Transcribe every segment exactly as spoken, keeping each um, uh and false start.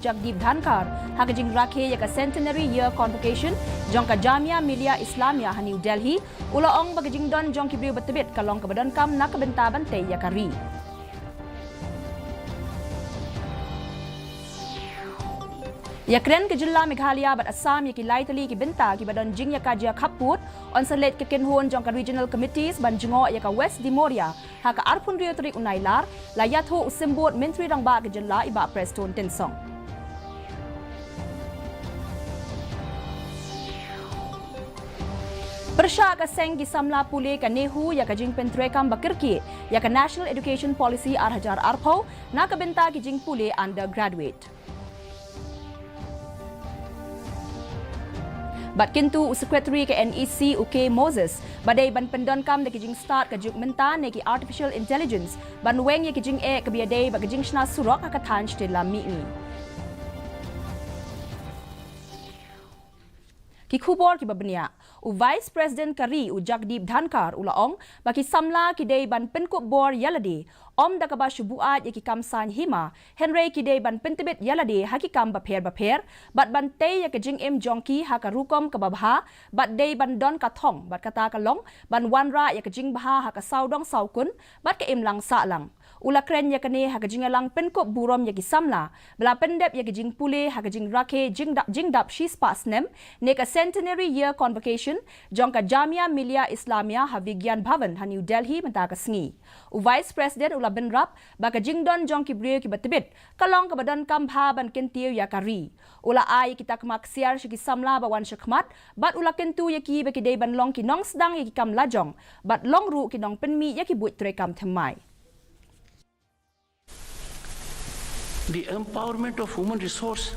Jagdeep Dhankhar ha ka jingrakhe ïa ka Centenary Year Convocation jong ka Jamia Millia Islamia ha New Delhi, u la ong ba ka jingdon jong ki briew ba tbit ka long kaba donkam na ka bynta ban tei ïa ka ri. Ïakren ka jylla Meghalaya bad Assam ïa ki lai tylli ki bynta kiba don jingïakajia khappud, yn sa leit ka kynhun jong ka Regional Committees ban jngoh ïa ka West Dimoria ha ka arphew hynriew tarik u Nailar, la ïathuh u Symbud Myntri Rangbah ka jylla i Bah Prestone Tynsong. Pyrshah ka seng ki samla pule ka NEHU ïa ka jingpyntreikam ba kyrkieh ïa ka National Education Policy ar hajar arphew na ka bynta ki jingpule undergraduate. Bad kyntu u Secretary ka NEC u K Moses ba dei ban pyndonkam da ki jingstad ka juk mynta ne ki artificial intelligence ban weng ïa ki jingeh kaba ïadei bad ka jingshna surok ha ka thaiñ shatei lam mihngi. Ki khubor kiba bniah. U Vice President ka ri u Jagdeep Dhankhar u la ong ba ki samla ki dei ban pynkup bor ïa lade, ym da kaba shu buaid ïa ki kam saiñ hima, hynrei ki dei ban pyntbit ïa lade ha ki kam bapher bapher bad ban tei ïa ka jingim jong ki ha ka rukom kaba bha, bad dei ban don ka thong bad kata ka long ban wanrah ïa ka jingbha ha ka sawdong sawkun bad ka imlang sahlang. U la kren ïa kane ha ka jingïalang pynkup burom ïa ki samla ba la pyndep ïa ka jingpule ha ka jingrakhe jingda-, jingdap shispah snem ne ka Centenary Year Convocation jong ka Jamia Millia Islamia ha Vigyan Bhavan ha New Delhi mynta ka sngi. U Vice President u la bynrap ba ka jingdon jong ki briew kiba tbit ka long kaba donkam bha ban kyntiew ïa ka ri. U la ai ïa ki takma ksiar sha ki samla ba wan shakhmat bad u la kyntu ïa ki ba ki dei ban long ki nongsdang ïa ki kam lajong bad long ruh ki nongpynmih ïa ki buit treikam thymmai. The empowerment of human resource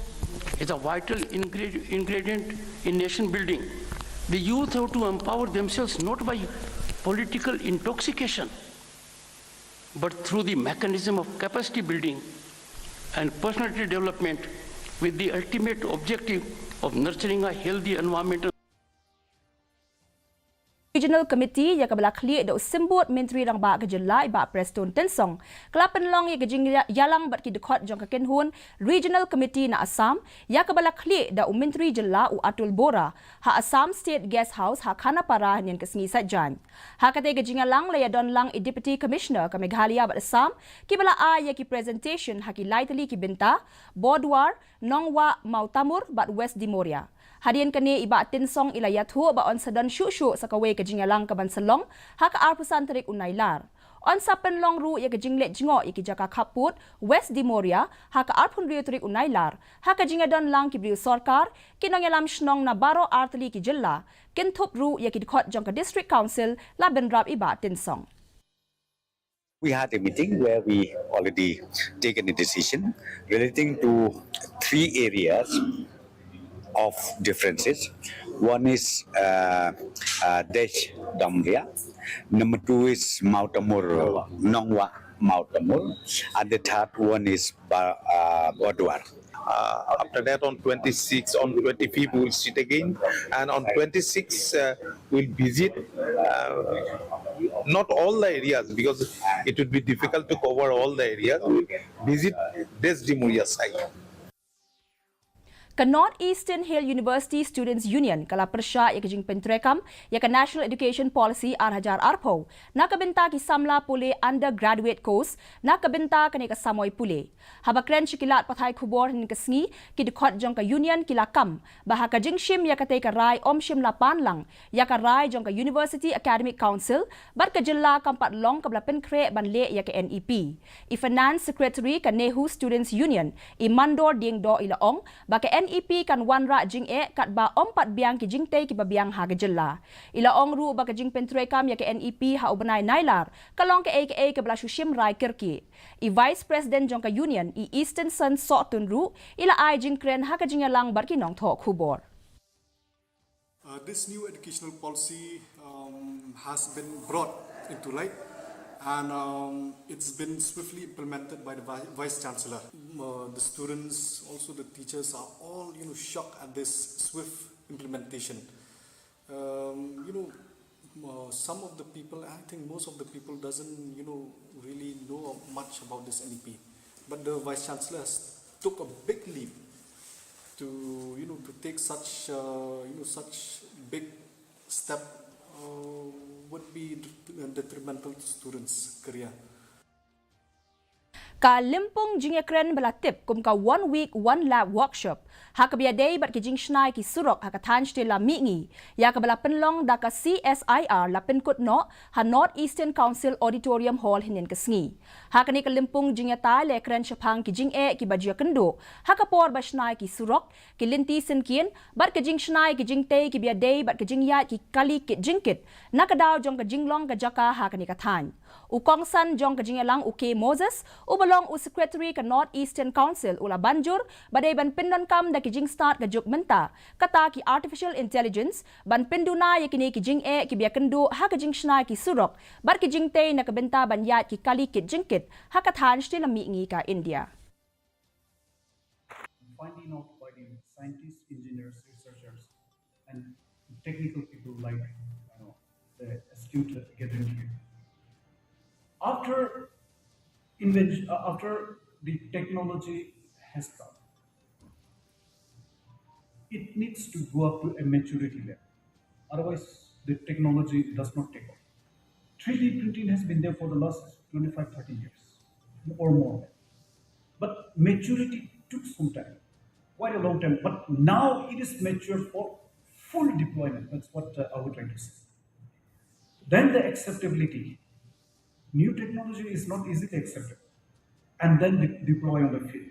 is a vital ingre-, ingredient in nation building. The youth have to empower themselves not by political intoxication, but through the mechanism of capacity building and personality development, with the ultimate objective of nurturing a healthy environment. Regional Committee ïa kaba la khlieh da u Symbud Myntri Rangbah ka jylla i Bah Prestone Tynsong ka la pynlong ïa ka jingïalang bad ki dkhot jong ka kynhun Regional Committee na Assam ïa kaba la khlieh da u Myntri Jylla u Atul Bora ha Assam State Guest House ha Khanapara hynnin ka sngi Saitjaiñ. Ha katei ka jingïalang la ïadon lang i Deputy Commissioner ka Meghalaya bad Assam kiba la ai ïa ki presentation ha ki lai tylli ki bynta, Borduar, Nongwah Mawtamur bad West Dimoria. Hadien kane i Bah Tynsong i la ïathuh ba yn sa don shuh shuh sa kawei ka jingïalang kaban sa long ha ka arphew san tarik u Nailar. Yn sa pynlong ruh ïa ka jingleit jngoh ïa ki jaka khappud West Dimoria ha ka arphew hynriew tarik u Nailar ha ka jingïadon lang ki briew sorkar, ki nongïalam shnong na baroh ar tylli ki jylla, kynthup ruh ïa ki dkhot jong ka District Council, la bynrap i Bah Tynsong. We had a meeting where we already taken a decision relating to three areas of differences. One is uh, uh, Desh Damria, number two is Mautamur Nongwa Mautamur, and the third one is Ba- uh, Bodwar. Uh, after that, on twenty-six, on twenty-fifth, we will sit again, and on twenty-six, uh, we'll visit uh, not all the areas, because it would be difficult to cover all the areas. We'll visit Desh Dimoria side. Ka North Eastern Hill University Students Union ka la pyrshah ïa ka jingpyntreikam ïa ka National Education Policy ar hajar arphew na ka bynta ki samla pule undergraduate course na ka bynta kane ka samoi pule. Haba kren sha ki lad pathai khubor hynnin ka sngi, ki dkhot jong ka Union ki la kam ba ha ka jingshim ïa katei ka rai ym shym la pan lang ïa ka rai jong ka University Academic Council bad ka jylla kam pat long kaba la pynkhreh ban leh ïa ka NEP. I Finance Secretary ka NEHU Students Union, i Mandor Diengdoh, i la ong ba ka NEP kan wanrah jingeh katba ym pat biang ki jingtei kiba biang ha ka jylla. I la ong ruh ba ka jingpyntreikam ïa ka NEP ha u bnai Nailar ka long kaei kaei kaba la shu shim rai kyrkieh. I Vice President jong ka Union, i Eastonson Sohtun ruh i la ai jingkren ha ka jingïalang bad ki nongthoh khubor. Uh, this new educational policy um, has been brought into light, and um, it's been swiftly implemented by the Vi- Vice Chancellor. Um, uh, the students, also the teachers, are all, you know, shocked at this swift implementation. Um, you know, uh, some of the people, I think most of the people doesn't, you know, really know much about this NEP. But the Vice Chancellor has took a big leap to, you know, to take such, uh, you know, such big step, uh, would be det-, detrimental to students' career. Ka lympung jingïakren ba la tip kum ka One Week, One Lab Workshop ha kaba ïadei bad ki jingshna ïa ki surok ha ka thaiñ Shtila Mihngi, ïa kaba la pynlong da ka C S I R, la pynkut noh ha North Eastern Council Auditorium Hall hynnin ka sngi. Ha kane ka lympung jingïatai la ïakren shaphang ki jingeh kiba ju ïakynduh ha ka por ba shna ïa ki surok, ki lynti synkien, bad ka jingshna ïa ki jingtei kiba ïadei bad ka jingïaid ki kali kit jingkit na ka daw jong ka jinglong ka jaka ha kane ka thaiñ. U kongsan jong ka jingïalang, u K Moses, uba long u Secretary ka North Eastern Council, u la ban jur ba dei ban pyndonkam da ki jingstad ka juk mynta, kata ki artificial intelligence, ban pynduna ïa kine ki jingeh kiba ïakynduh ha ka jingshna ïa ki surok bad ki jingtei na ka bynta ban ïaid ki kali kit jingkit ha ka thaiñ Shtila Mihngi ka India. Finding out by the scientists, engineers, researchers, and technical people like, you know, the astute Gadendri. After invention, uh, after the technology has come, it needs to go up to a maturity level. Otherwise, the technology does not take off. Three D printing has been there for the last twenty-five, thirty years or more. But maturity took some time, quite a long time. But now it is mature for full deployment. That's what, uh, I would like to say. Then the acceptability. New technology is not easily accepted. And then de-, deploy on the field.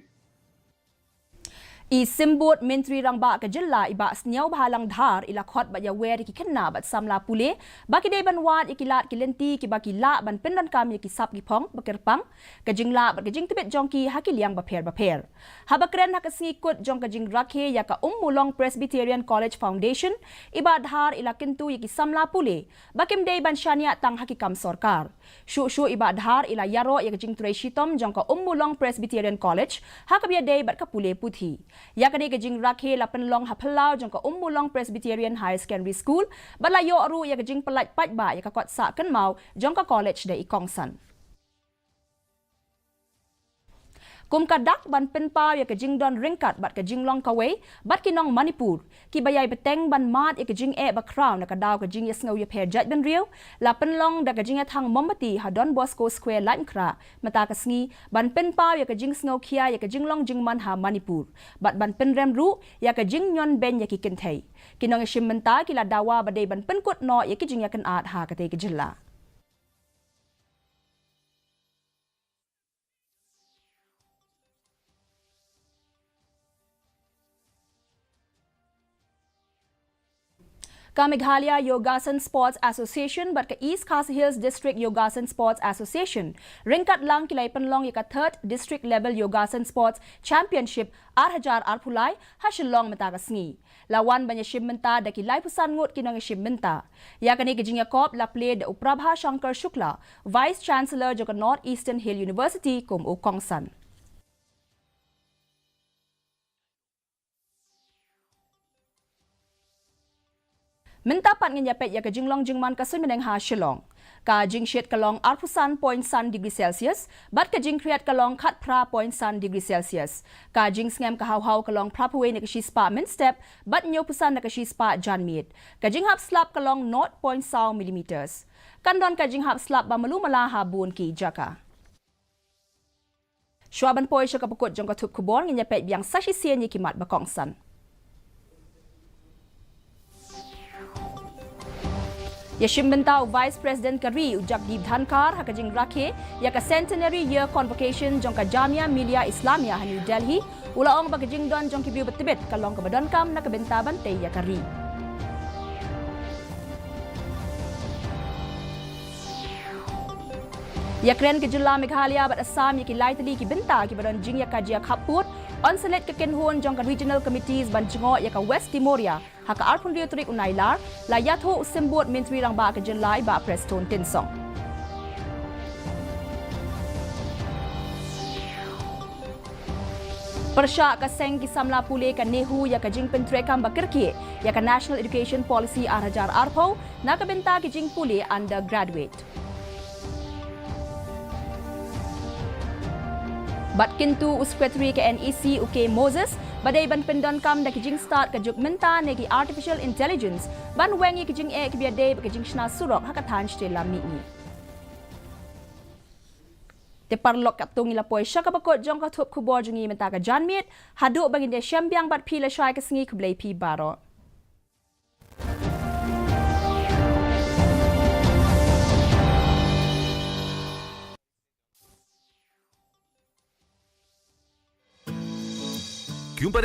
I Symbud Myntri Rangbah ka jylla, i Bah Sniawbhalang Dhar, i la khot bad ïawer ïa ki khynnah bad samla pule ba ki dei ban wad ïa ki lad ki lynti kiba ki lah ban pyndonkam ïa ki sap ki phong ba kyrpang, ka jinglah bad ka jingtbit jong ki ha ki liang bapher bapher. Haba kren ha ka sngi kut jong ka jingrakhe ïa ka Ummulong Presbyterian College Foundation, i Bah Dhar i la kyntu ïa ki samla pule ba kim dei ban shaniah tang ha ki kam sorkar. Shuh shuh i Bah Dhar i la ïaroh ïa ka jingtrei shitom jong ka Ummulong Presbyterian College ha kaba ïadei bad ka pule puthi. Ïa kane ka jingrakhe la pynlong ha phyllaw jong ka Ummulong Presbyterian Higher Secondary School, bad la ïoh ruh ïa ka jingpyllait paidbah ïa ka kot sah kynmaw jong ka college da i kongsan. Kum ka dak ban pynpaw ïa ka jingdon ryngkat bad ka jinglong kawei bad ki nong Manipur kiba ïai bteng ban mad ïa ka jingeh bakhraw na ka daw ka jingïasngew ïapher jaitbynriew, la pynlong da ka jingïathang mombati ha Don Bosco Square, Laitumkhrah mynta ka sngi, ban pynpaw ïa ka jingsngewkhia ïa ka jinglong jingman ha Manipur bad ban pynrem ruh ïa ka jingñion beiñ ïa ki kynthei. Ki nongïashim bynta ki la dawa ba dei ban pynkut noh ïa ki jingïakynad ha katei ka jylla. Ka Meghalaya Yogasan Sports Association bad ka East Khasi Hills District Yogasan Sports Association ryngkat lang ki la ïa pynlong ïa ka Third District Level Yogasan Sports Championship ar hajar arphew lai ha Shillong mynta ka sngi. La wan ban ïashim bynta da ki laiphew san ngut ki nongïashim bynta. Ïa kane ka jingïakop la plie da u Prabha Shankar Shukla, Vice Chancellor jong ka North Eastern Hill University, kum u kongsan. Mynta pat ngin ïa peit ïa ka jinglong jingman ka suiñ bneng ha Shillong. Ka jingshit ka long arphew san point san degree Celsius, bad ka jingkhriat ka long khatphra point san degree Celsius. Ka jingsngem ka haw haw ka long phraphew wei na ka shispah mynstep, bad hynñiewphew san na ka shispah janmiet. Ka jinghap slap ka long nought point saw millimeters. Kan don ka jinghap slap ba malu mala ha bun ki jaka. Shuwa ban poi sha ka bakut jong ka thup khubor, ngin ïa peit biang sa shisien ïa ki mat ba kongsan. Ïashim bynta u Vice President ka ri, u Jagdeep Dhankhar, ha ka jingrakhe ïa ka Centenary Year Convocation jong ka Jamia Millia Islamia ha New Delhi. U la ong ba ka jingdon jong ki briew ba tbit ka long kaba donkam na ka bynta ban tei ïa ka ri. Ïakren ka jylla Meghalaya bad Assam ïa ki lai tylli ki bynta kiba don jingïakajia khappud. Yn sa leit ka kynhun jong ka Regional Committees ban jngoh ïa ka West Timoria ha ka arphew hynriew tarik u Nailar, la ïathuh u Symbud Myntri Rangbah ka jylla, i Bah Prestone Tynsong. Pyrshah ka seng ki samla pule ka NEHU ïa ka jingpyntreikam ba kyrkieh ïa ka National Education Policy ar hajar arphew na ka bynta ki jingpule undergraduate. Bad kyntu u Secretary ka NEC u K Moses ba dei ban pyndonkam da ki jingstad ka juk mynta ne ki Artificial Intelligence ban weng ïa ki jingeh kiba ïadei bad ka jingshna surok ha ka thaiñ shatei lam mihngi. Te paralok, katto ngi la poi sha kaba kut jong ka thup khubor jong ngi mynta ka janmiet. Haduh ba ngin ïashem biang bad phi lashai ka sngi, khublei phi baroh. Ki um pat